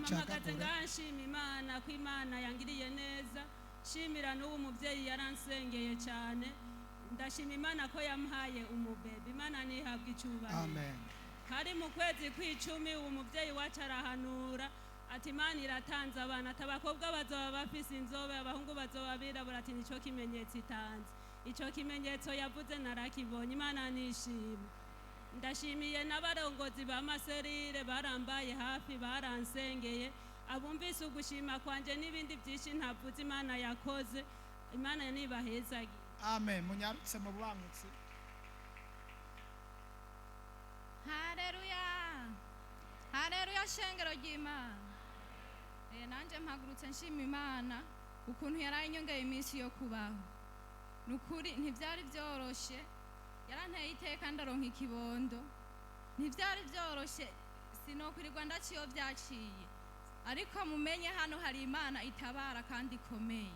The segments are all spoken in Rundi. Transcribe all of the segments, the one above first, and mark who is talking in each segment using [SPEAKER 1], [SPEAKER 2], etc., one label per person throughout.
[SPEAKER 1] Mpagaze
[SPEAKER 2] Ucagagure.
[SPEAKER 1] ngaha nshima Imana ko Imana yangiriye neza, nshimira n'ubu mubyeyi yaransengeye cyane. Ndashima Imana ko yamuhaye umubebe. Imana ntihabwe icyubahiro.
[SPEAKER 2] Amen.
[SPEAKER 1] Hari mu kwezi kw'icumi, uwo mubyeyi wacu arahanura ati: "Imana iratanze abana," ati: "Abakobwa bazoba bafise inzobe, abahungu bazoba birabura," ati: "Nicyo kimenyetso itanze." Icyo kimenyetso yavuze narakibonye. Imana nishimwe. Ndashimiye n'abarongozi ba maserire barambaye hafi, baransengeye. Abumvise ugushima kwanje n'ibindi byinshi ntavuze Imana yakoze, Imana nibahezagire.
[SPEAKER 2] Amen. Munyarutse mu bubangutsi.
[SPEAKER 3] Haleluya, haleluya, shengero ry'Imana. Nanjye mpagurutse nshima Imana ukuntu yaraye inyongeye iminsi yo kubaho. Ni ukuri ntibyari byoroshye, yaranteye iteka ndaronka ikibondo. Ntibyari byoroshye, sinokwirirwa ndaciyo byaciye, ariko mumenye hano hari Imana itabara kandi ikomeye.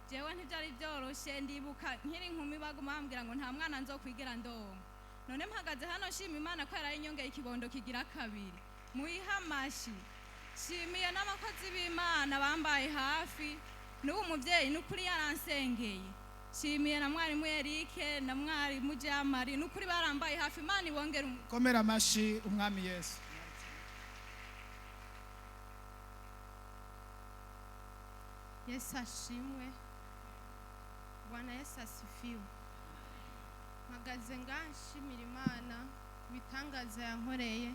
[SPEAKER 3] Jewe ntibyari byoroshye, ndibuka nkiri inkumi baguma bambwira ngo nta mwana nzokwigera ndonka. None mpagaze hano nshima Imana ko yaraye inyongeye ikibondo kigira kabiri. Muyihe amashi. Nshimiye n'abakozi b'Imana bambaye hafi, n'ubu mubyeyi n'ukuri yaransengeye. Nshimiye na mwarimu Erike na mwarimu Jamari, n'ukuri barambaye hafi. Imana ibongere
[SPEAKER 2] Komera amashi Umwami Yesu.
[SPEAKER 4] Yesu ashimwe. Bwana Yesu asifiwe. Mpagaze ngaha nshimira Imana ibitangaza yankoreye.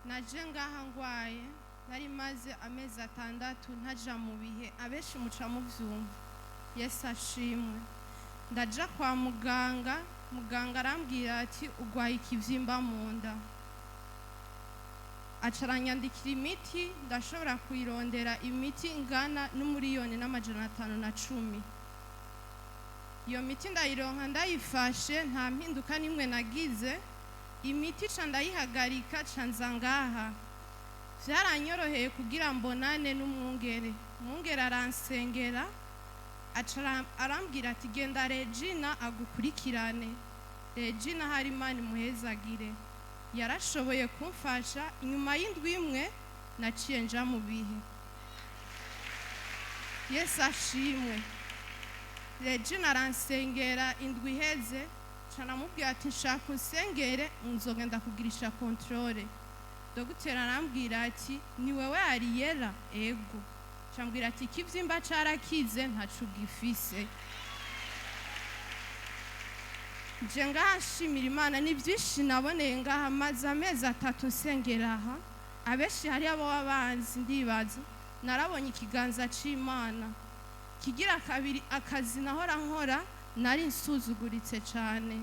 [SPEAKER 4] Naje ngaha ngwaye, nari maze amezi 6 ntaja mu bihe, abenshi muca muvyumva. Yesu ashimwe. Ndaja kwa muganga, muganga arambwira ati: "Urwaye ikivyimba mu nda." Aca aranyandikira imiti, ndashobora kuyirondera imiti ingana n'1,510,000. Iyo miti ndayironka, ndayifashe, nta mpinduka n'imwe nagize. Imiti ca ndayihagarika, ca nza ngaha. Vyaranyoroheye kugira mbonane n'umwungere. Umwungere aransengera, aca arambwira ati: "Genda, Regina agukurikirane." Regina hari, Imana imuhezagire, yarashoboye kumfasha. Inyuma y'indwi imwe naciye nja mu bihe. Yesu ashimwe. Regina aransengera, indwi iheze ca namubwira ati: "Nshaka unsengere, nzogenda kugirisha contrôle." Dogiteri arambwira ati: "Ni wewe Ariyera?" "Ego." Cambwira ati: "Ikivyimba carakize, ntaco ugifise." Nje ngaha nshimira Imana, ni byinshi naboneye ngaha. Maze amezi 3 nsengera aha, abenshi hari abo babanzi ndibaza. Narabonye ikiganza c'Imana. Kigira kabiri, akazi nahora nkora nari nsuzuguritse cyane,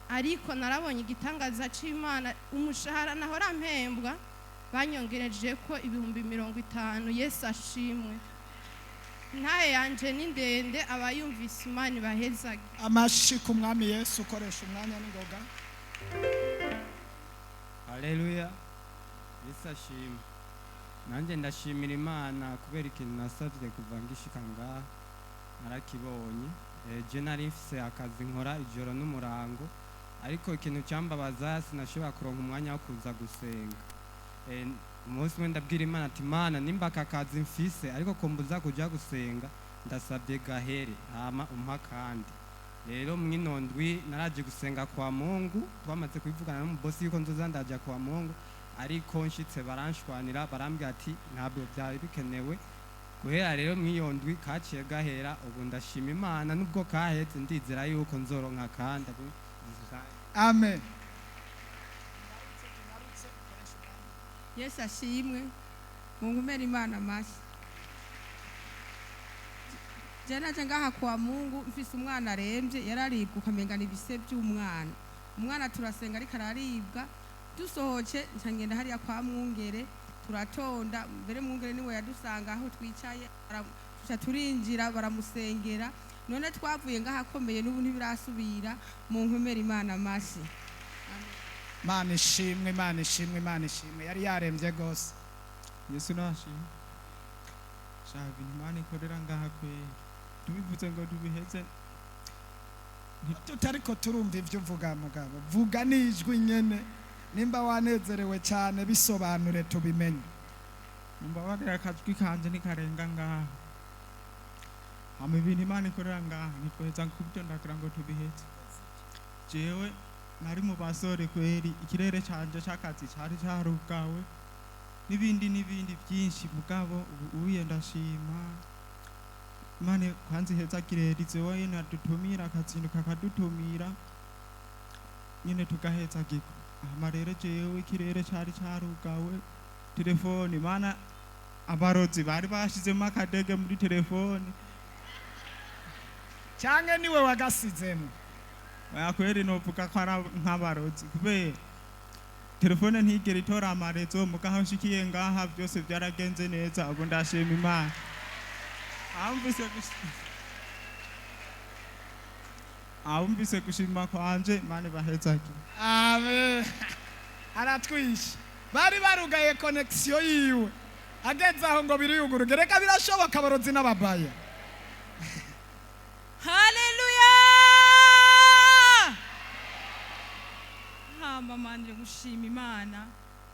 [SPEAKER 4] ariko narabonye igitangaza c'Imana. Umushahara nahora mpembwa banyongereje ko 50,000. Yesu ashimwe. Ntaye yanje ni ndende, abayumvise Imana ibahezage.
[SPEAKER 2] Amashi ku Mwami Yesu. Ukoresha umwanya n'ingoga.
[SPEAKER 5] Haleluya, Yesu ashimwe. Nanjye ndashimira Imana kubera ikintu nasabye kuva ngishika ngaha narakibonye. Je nari mfise akazi nkora ijoro n'umurango, ariko ikintu cyambabaza sinashobora kuronka umwanya wo kuza gusenga. Umunsi umwe ndabwira Imana ati: "Imana, nimba aka kazi mfise ariko kumbuza kuja gusenga, ndasabye gahere, hama umpa kandi." Rero mwino ndwi naraje gusenga kwa Mungu. Twamaze kubivugana n'umubosi yuko nzoza ndaja kwa Mungu, ariko nshitse baranshwanira, barambwira ati ntabwo byari bikenewe. Guhera rero mw'iyo ndwi kaciye gahera. Ubu ndashima Imana, nubwo kaheze ndizera yuko nzoronka kandi.
[SPEAKER 2] Amen.
[SPEAKER 6] Yesu ashimwe. Mungumere Imana amashyi. Je naje ngaha kwa Mungu mfise umwana aremvye, yararibwa ukamenga ni ibise by'umwana. Umwana turasenga ariko araribwa. Dusohoce nca ngenda hariya kwa mwungere, turatonda mbere. Mwungere niwe yadusanga aho twicaye, tuca turinjira, baramusengera. None twavuye ngaha akomeye, n'ubu ntibirasubira. Munkomere Imana amashyi.
[SPEAKER 2] Imana ishimwe, Imana ishimwe, Imana ishimwe. Yari yarembye rwose.
[SPEAKER 7] Yesu nashimwe. Shaka ibintu Imana ikorera ngaha kweri, tubivuze ngo tubiheze.
[SPEAKER 2] Tutariko turumva ibyo uvuga, mugabo vuga n'ijwi nyene. Nimba wanezerewe cyane, bisobanure tubimenye.
[SPEAKER 7] Mumbabarira akajwi kanje ntikarenga ngaha. Hama ibintu Imana ikorera ngaha ntitwoheza kubitondagura ngo tubiheze. Jewe nari mu basore kweri, ikirere canje c'akazi cari carugawe n'ibindi n'ibindi byinshi, mugabo ubu uye ndashima Imana. Kwanza iheza kirerize wowe nadutumira akazinduka akadutumira nyine tugahezagirwa. Hama rero jewe ikirere cari carugawe, telefone Imana abarozi bari bashizemo akadege muri telefone.
[SPEAKER 2] Cyangwa niwe wagasizemo?
[SPEAKER 7] Oya kweri, novuga ko ari nk'abarozi kubera telefone ntigera itora amarezo. Mugaho nshikiye ngaha byose byaragenze neza, ubu ndashima Imana. Abumvise gushima kwanje, Imana ibahezagire.
[SPEAKER 2] Amen. Aratwishe, bari barugaye connexion yiwe, ageze aho ngo biriyuguruge. Reka birashoboka, abarozi n'ababaya.
[SPEAKER 8] Haleluya! Hamba manje gushima Imana,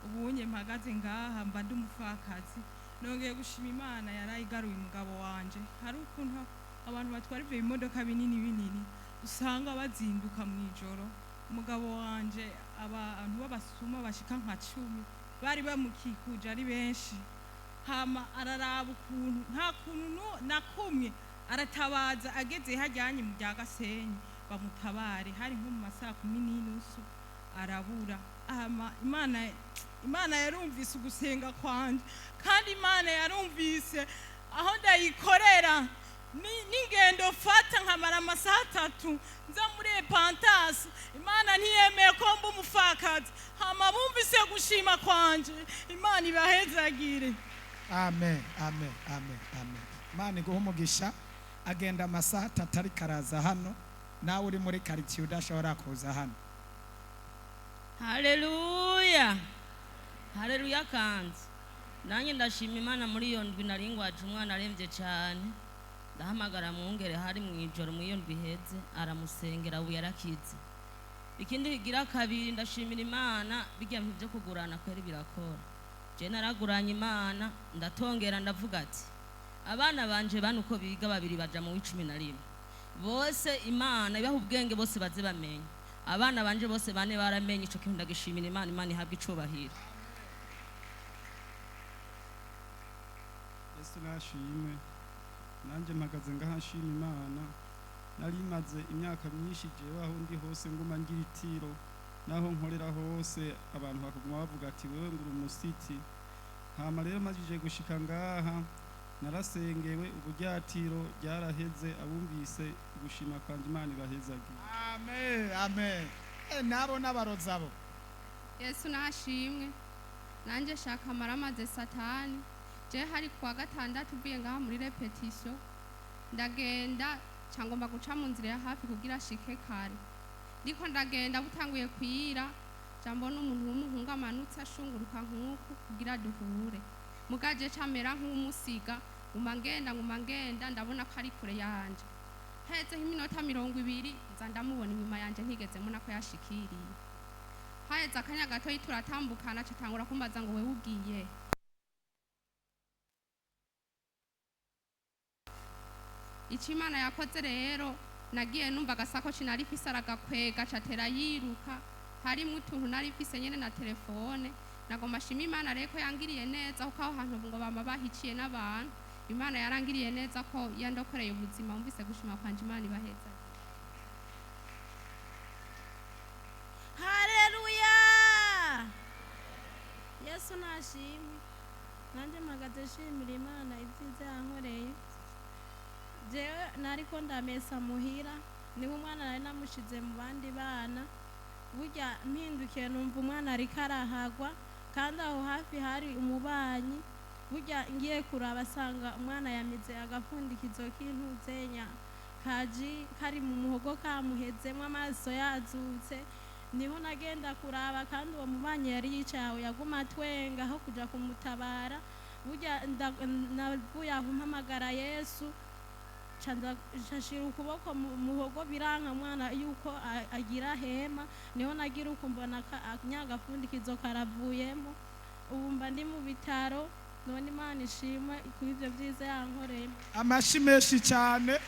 [SPEAKER 8] ubunye mpagaze ngaha mba ndi umupfakazi. Nongeye gushima Imana yarayigaruye umugabo wanje. Hari ukuntu abantu batwara ibyo bimodoka binini binini usanga bazinduka mu ijoro. Umugabo wanje abantu b'abasuma bashika nka 10 bari bamukikuje ari benshi. Hama araraba ukuntu nta kuntu na kumwe aratabaza, ageze hajyanye mu bya Gasenyi bamutabare, hari nko mu masaha 10:30, arabura. Hama Imana yarumvise ugusenga kwanje, kandi Imana yarumvise aho ndayikorera n'ingendo fata nkamara amasaha 3 nza muri epantasi. Imana ntiyemeye ko mba umupfakazi. Hama bumvise gushima kwanje, Imana ibahezagire.
[SPEAKER 2] Amen, amen, amen, amen. Imana iguha umugisha. Agenda amasaha 3 ariko araza hano, nawe uri muri karitsiye udashobora kuza hano.
[SPEAKER 9] Haleluya, haleluya! Kanzi nanjye ndashima Imana. Muri iyo ndwi nari ngwaje umwana arembye cyane, ndahamagara mwungere, hari mu ijoro mu iyo ndwi iheze, aramusengera, ubu yarakize. Ikindi kigira kabiri, ndashimira Imana, bijya bintu byo kugurana kweri birakora. Je naraguranye Imana, ndatongera, ndavuga ati abana banje bane uko biga, babiri baja mu w'11, bose Imana ibaha ubwenge, bose baze bamenya. Abana banje bose bane baramenye. Ico kintu ndagishimira Imana. Imana ihabwa icubahiro.
[SPEAKER 10] Yesu nashimwe! Nanjye mpagaze ngaha nshima Imana. Nari maze imyaka myinshi jewe aho ndi hose nguma ngira itiro, naho nkorera hose abantu bakaguma bavuga ati wewe ngura umusiti. Hama rero majije gushika ngaha narasengewe, uburyatiro ryaraheze. Abumvise gushima kwanje, Imana ibahezagiye.
[SPEAKER 2] Amen, amen. Nabo n'abarozi abo.
[SPEAKER 4] Yesu nashimwe! Nanjye shaka amaramaze Satani. Je hari kuwa gatandatu, uvuye ngaha muri répétition, ndagenda cangomba guca mu nzira ya hafi kugira ashike kare. Ndiko ndagenda butanguye kwira, mbona umuntu w'umuhungu amanutse ashunguruka nk'uku kugira duhure. Mugaje camera nk'umusiga, nguma ngenda, nguma ngenda, ndabona ko ari kure yanje. Hezeho iminota 20, nza ndamubona inyuma yanje, ntigeze mbona ko yashikiriye. Haheze akanya gatoyi turatambukana, catangura kumbaza ngo wewe ugiye. Ico Imana yakoze rero, nagiye numva agasakoshi nari mfise aragakwega, catera yiruka, harimwo utuntu nari mfise nyene na telefone. Nagomba shima Imana rero ko yangiriye neza, kuko aho hantu ngo bama bahiciye n'abantu. Imana yarangiriye neza ko yandokoreye ubuzima. Wumvise gushima kwanje, Imana ibaheza.
[SPEAKER 1] Haleluya! Yesu nashimwe! Nanjye mpagaze nshimira Imana ibyiza yankoreye. Jewe nariko ndamesa muhira, niho umwana nari namushize mu bandi bana. Burya mpindukiye numva umwana ariko arahagwa, kandi aho hafi hari umubanyi. Burya ngiye kuraba asanga umwana yamize agapfundikizo k'intuzenya kaji kari mu muhogo, kamuhezemo, amaso yazutse. Niho nagenda kuraba, kandi uwo mubanyi yari yicaye aho yaguma atwenga aho kuja kumutabara. Burya navuye aho mpamagara Yesu, nshashira ukuboko mu muhogo, biranka mwana yuko agira hema. Niho nagira uko mbona nyagapfundikizo karavuyemo. Ubu mba ndi mu bitaro.
[SPEAKER 11] None Imana ishimwe kuri ibyo byiza yankoreye.
[SPEAKER 2] Amashi menshi cyane.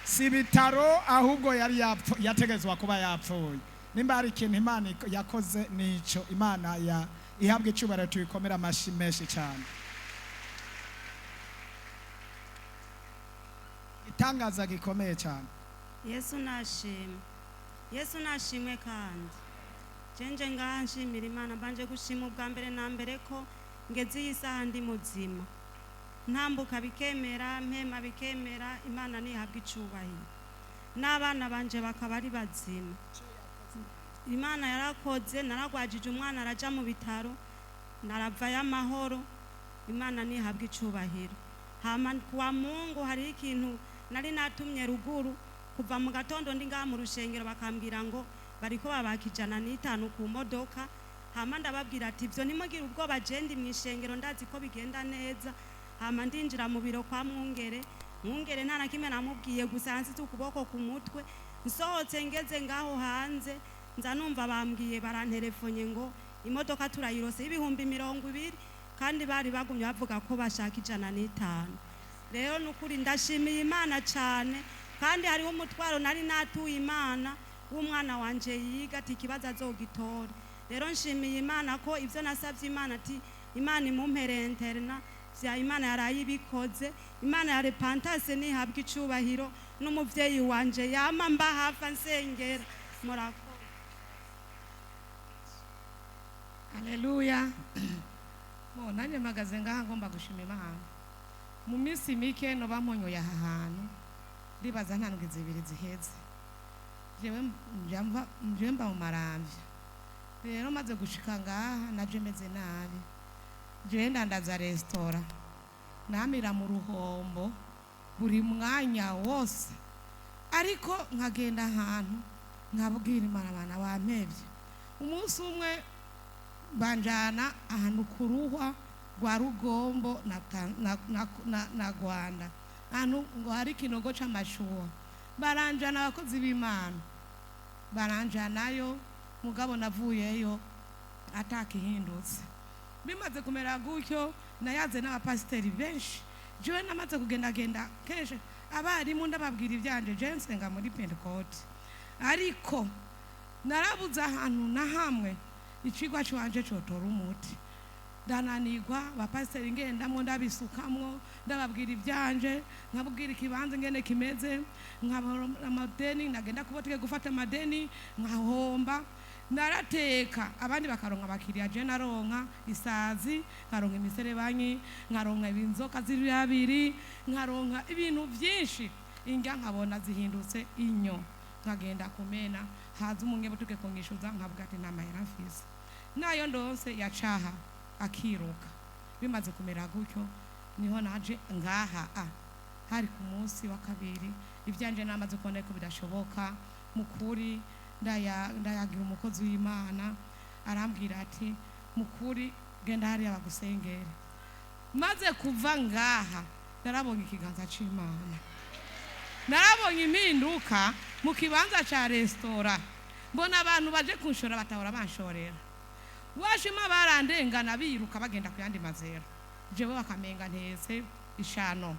[SPEAKER 2] Si ibitaro, ahubwo yari yategetswe kuba yapfuye. Nimba hari ikintu Imana yakoze, nico. Imana ya ihabwa icyubahiro, tuyikomere amashi menshi cyane. Itangaza gikomeye cyane.
[SPEAKER 12] Yesu nashimwe, Yesu nashimwe. Kandi jenje ngaha nshimira Imana. Mbanje gushima ubwa mbere na mbere ko ngeze iyi saha ndi muzima, ntambuka bikemera, mpema bikemera. Imana ntihabwa icubahiro, n'abana banje bakaba ari bazima. Imana yarakoze. Naragwajije umwana, araja mu bitaro, naravayo amahoro. Imana ntihabwa icubahiro. Hama kuwa Mungu hariho ikintu nari natumye ruguru. Kuva mu gatondo ndi ngaha mu rushengero, bakambwira ngo bariko babaka 105 ku modoka. Hama ndababwira ati: "Ibyo ntimugire ubwoba, je ndi mu ishengero, ndazi ko bigenda neza." Hama ndinjira mu biro kwa mwungere. Mwungere nta na kimwe namubwiye, gusa yansize ukuboko ku mutwe. Nsohotse, ngeze ngaho hanze, nza numva bambwiye, baranterefonye ngo imodoka turayirose y'20,000, kandi bari bagumye bavuga ko bashaka 105. Rero ni ukuri ndashimiye Imana cyane. Kandi hariho umutwaro nari natuye Imana w'umwana wanje yiga, ati ikibazo azogitora. Rero nshimiye Imana ko ibyo nasabye Imana, ati Imana imumpere internat, vya Imana yarayibikoze. Imana ya Repentance nihabwa icubahiro, n'umuvyeyi wanje yama mba hafi ansengera. Murakoze.
[SPEAKER 13] Haleluya! Bo nanjye mpagaze ngaha ngomba gushima Imana. Mu minsi mike noba mponyoye aha hantu, ndibaza nta ndwi 2 ziheze. Jewe nje mba mu Maramvya. Rero maze gushika ngaha, naje meze nabi. Jewe ndandaza resitora, namira mu ruhombo buri mwanya wose, ariko nkagenda ahantu nkabwira Imana, abana bampevye. Umunsi umwe banjana ahantu ku ruhwa rwa Rugombo na Rwanda, ahantu ngo hari ikinogo c'amashuha. Baranjana, abakozi b'Imana baranjanayo, mugabo navuyeyo atakihindutse. Bimaze kumera gutyo, nayaze n'abapasiteri benshi. Jewe namaze kugendagenda kenshi, abarimu ndababwira ivyanje. Jewe nsenga muri Pentekote, ariko narabuze ahantu na hamwe icigwa canje cotora umuti. Ndananirwa. Abapasiteri ngendamwo, ndabisukamwo, ndababwira ivyanje, nkabwira ikibanza ingene kimeze, nkabona amadeni, nagenda kubotike gufata amadeni nkahomba. Narateka, abandi bakaronka abakiriya, je naronka isazi, nkaronka imiserebanyi, nkaronka inzoka z'ibabiri, nkaronka ibintu vyinshi. Indya nkabona zihindutse inyo, nkagenda kumena. Haza umunyebutuke kunyishuza, nkavuga ati nta mahera mfise, nayo ndonse yacaha akiruka. Bimaze kumera gutyo, niho naje ngaha. Hari ku munsi wa kabiri. Ivyanje namaze kubona ko bidashoboka mukuri, ndayagira umukozi w'Imana, arambwira ati: "Mukuri, genda hariya bagusengere." Maze kuva ngaha, narabonye ikiganza c'Imana, narabonye impinduka mu kibanza ca resitora. Mbona abantu baje kunshora batahora banshorera, washima barandengana biruka bagenda ku yandi mazera, jewe bakamenga ntetse ishano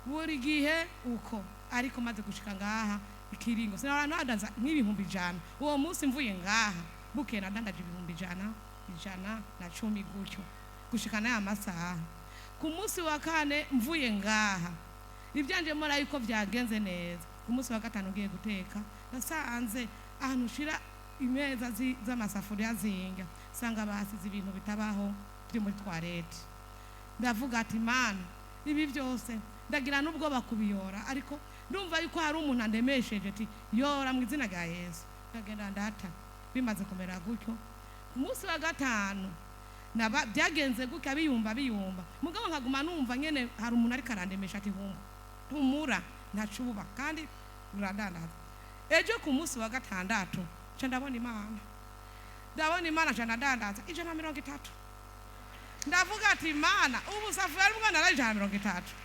[SPEAKER 13] buri gihe uko. Ariko maze gushika ngaha, ikiringo sinahora nadanza nk'100,000. Uwo munsi mvuye ngaha, bukeye nadandaje 100,000, 110 gutyo, gushika n'aya masaha. Ku munsi wa kane mvuye ngaha, ibyanje mbona yuko byagenze neza. Ku munsi wa gatanu ngiye guteka, nasanze ahantu ushira imeza z'amasafuriya zinga, sanga basize ibintu bitabaho byo muri toilette. Ndavuga ati: "Mana, ibi byose." Ndagira n'ubwoba kubiyora, ariko ndumva yuko hari umuntu andemesheje ati: "Yora mu izina rya Yesu." Ndagenda ndata. Bimaze kumera gutyo, ku munsi wa gatanu naba byagenze gutya, biyumba biyumba, mugabo nkaguma numva nyene hari umuntu ariko arandemesha ati: "Humura, humura, ntacuba kandi uradandaza." Ejo ku munsi wa gatandatu nca ndabona Imana, ndabona Imana, nca ndadandaza 130. Ndavuga ati: "Imana, ubu safuriya ari umwana ari 130,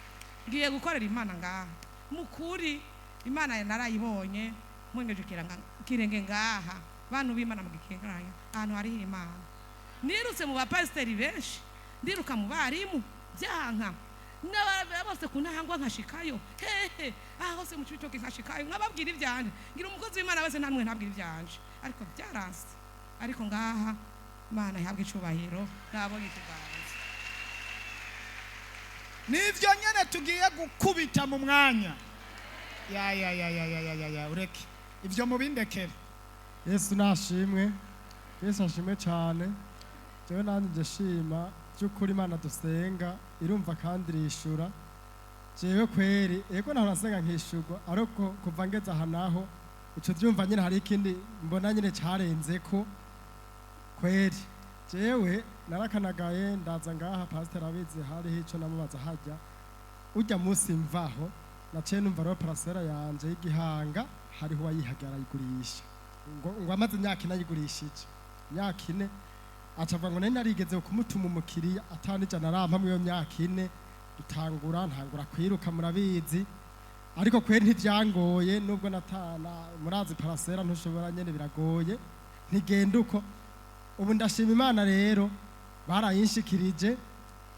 [SPEAKER 13] ngiye gukorera Imana ngaha." Mukuri Imana narayibonye. Mwengeje ikirenge ngaha, bantu b'Imana, mugikengeranya ahantu hariho Imana. Nirutse mu bapasiteri benshi. Ndiruka mu barimu byanka n'ababera bose ku ntahangwa nkashikayo, hehe, aha hose mu Cibitoke nkashikayo, nkababwira ivyanje. Ngira umukozi w'Imana wese nta numwe ntabwira ivyanje, ariko byaranse. Ariko ngaha Imana ihabwa icubahiro, nabonye ikiganza.
[SPEAKER 2] Nivyo nyene tugiye gukubita mu mwanya. Ya ya ya ya ya ya ya ya, ureke ivyo mubindekere.
[SPEAKER 14] Yesu nashimwe, Yesu ashimwe cyane. Jewe nanjye nje shima by'ukuri Imana dusenga irumva kandi irishura. Jewe kweri ego nahora nsenga nkishurwa, ariko kuva ngeze aha naho ico vyumva nyine hari ikindi mbona nyine carenzeko kweri. Jewe narakanagaye ndaza ngaha, pasiteri abizi, hariho ico namubaza hajya urya munsi mvaho naciye numva rero parasera yanje y'igihanga hariho uwayihaga arayigurisha, ngo amaze imyaka 4 ayigurishije, imyaka 4. Aca avuga ngo nari narigeze kumutuma umukiriya atanijana arampa muri iyo myaka 4. Dutangura ntangura kwiruka murabizi, ariko kweri ntivyangoye nubwo natana murazi parasera ntushobora nyene biragoye ntigenda uko. Ubu ndashima Imana rero barayinshikirije,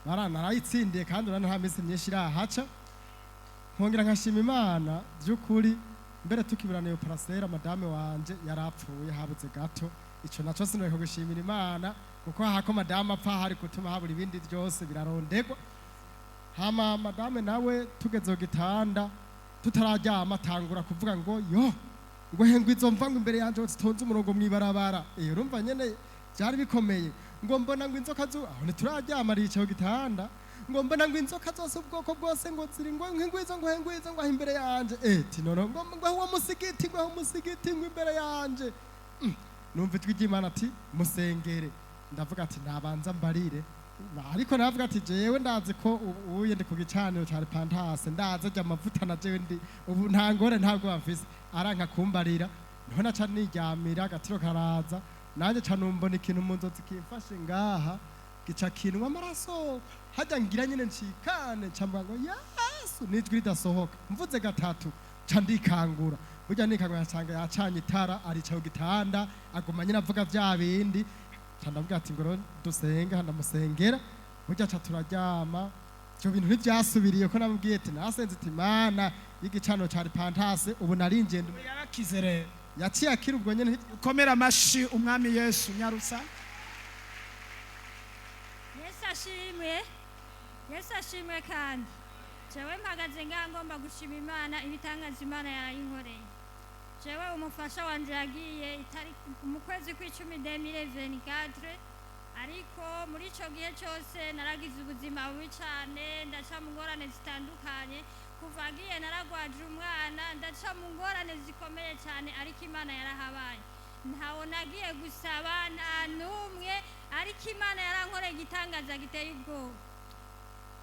[SPEAKER 14] baranarayitsindiye kandi urabona nta minsi myinshi irahaca. Nkongera nkashima Imana by'ukuri. Mbere tukiburana iyo parasera madame wanje yarapfuye habuze gato, ico naco sinoreka gushimira Imana kuko hako madame apfa hari gutuma habura ibindi byose birarondegwa. Hama madame nawe tugeze ku gitanda tutararyama atangura kuvuga ngo yo ngo he ngo izo mva ngo imbere yanje zitonze umurongo mw'ibarabara. Urumva nyene byari bikomeye, ngo mbona ngo inzoka zu aho ntituraryama aricaye ku gitanda, ngo mbona ngo inzoka zose ubwoko bwose ngo ziri ngo ngwizo ngo ngwizo ngo aho imbere yanje, ti nono ngo ngo uwo musigiti ngo aho musigiti ngo imbere yanje. Numva ijwi ry'Imana ati musengere. Ndavuga ati nabanza mbarire, ariko navuga ati jewe ndazi ko ubuye ndi ku gicaniro ca Repentance, ndazi ajya amavuta na jewe ndi ubu nta ngore ntabwo bamfise. Aranka kumbarira, niho naca niryamira agatiro karaza, nanjye ca numbona ikintu mu nzozi kimfashe ngaha gica kinwa amaraso hajya ngira nyine ncikane, nca mvuga ngo Yesu, n'ijwi ridasohoka. Mvuze gatatu ca ndikangura. Burya nikangura nsanga yacanye itara, aricaye ku gitanda aguma nyine avuga vya bindi. Ca ndavuga ati ngo dusenga, ndamusengera. Burya ca turaryama, ivyo bintu ntivyasubiriye ko namubwiye ati nasenze ati Imana y'igicaniro ca Repentance ubu narinjiye ndi.
[SPEAKER 2] Yarakize rero,
[SPEAKER 14] yaciye akira ubwo nyene.
[SPEAKER 2] Ukomera amashi umwami Yesu nyarusa.
[SPEAKER 15] Yesu ashimwe, Yesu ashimwe kandi. Jewe mpagaze ngaha ngomba gushima Imana ibitangaza Imana yarayinkoreye. Jewe umufasha wanje yagiye itari mu kwezi kw'icumi 2024, ariko muri ico gihe cose naragize ubuzima bubi cane, ndaca mu ngorane zitandukanye. Kuva agiye naragwaje umwana, ndaca mu ngorane zikomeye cane, ariko Imana yarahabaye. Ntawo nagiye gusaba, nta n'umwe, ariko Imana yarankoreye igitangaza giteye ubwoba.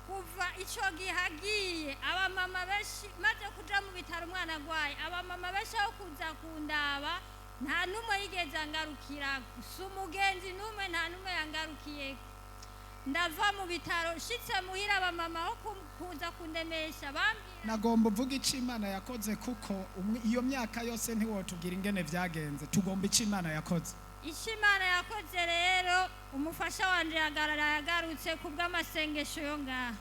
[SPEAKER 15] Kuva ico gihe agiye, abamama benshi maze kuja mu bitaro umwana agwaye, abamama benshi aho kuza kundaba nta n'umwe yigeze angarukira, si umugenzi n'umwe, nta n'umwe yangarukiyeko. Ndava mu bitaro nshitse muhira, abamama aho kuza kundemesha bambwira
[SPEAKER 2] Nagomba uvuga ico Imana yakoze, kuko iyo myaka yose ntiwotubwira ingene vyagenze. Tugomba ico Imana yakoze.
[SPEAKER 15] Ico Imana yakoze rero, umufasha wanje yagarutse kubw'amasengesho yo ngaha,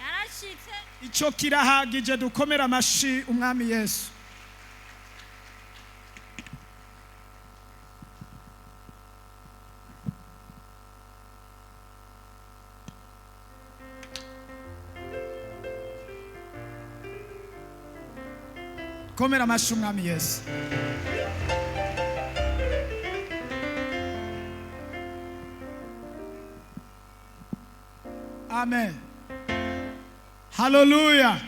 [SPEAKER 15] yarashitse.
[SPEAKER 2] Ico kirahagije, dukomera amashi umwami Yesu. Komera amashi umwami Yesu. Amen. Hallelujah.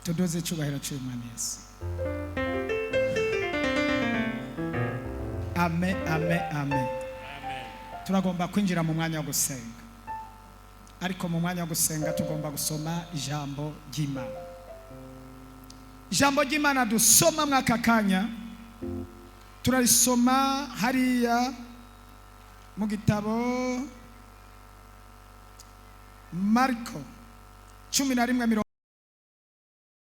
[SPEAKER 2] Tuduze icyubahiro cy'Umwami Yesu. Amen, amen, amen. Turagomba kwinjira mu mwanya wo gusenga. Ariko mu mwanya wo gusenga tugomba gusoma ijambo ry'Imana. Ijambo ry'Imana dusoma mwaka kanya turarisoma hariya mu gitabo Marko 11.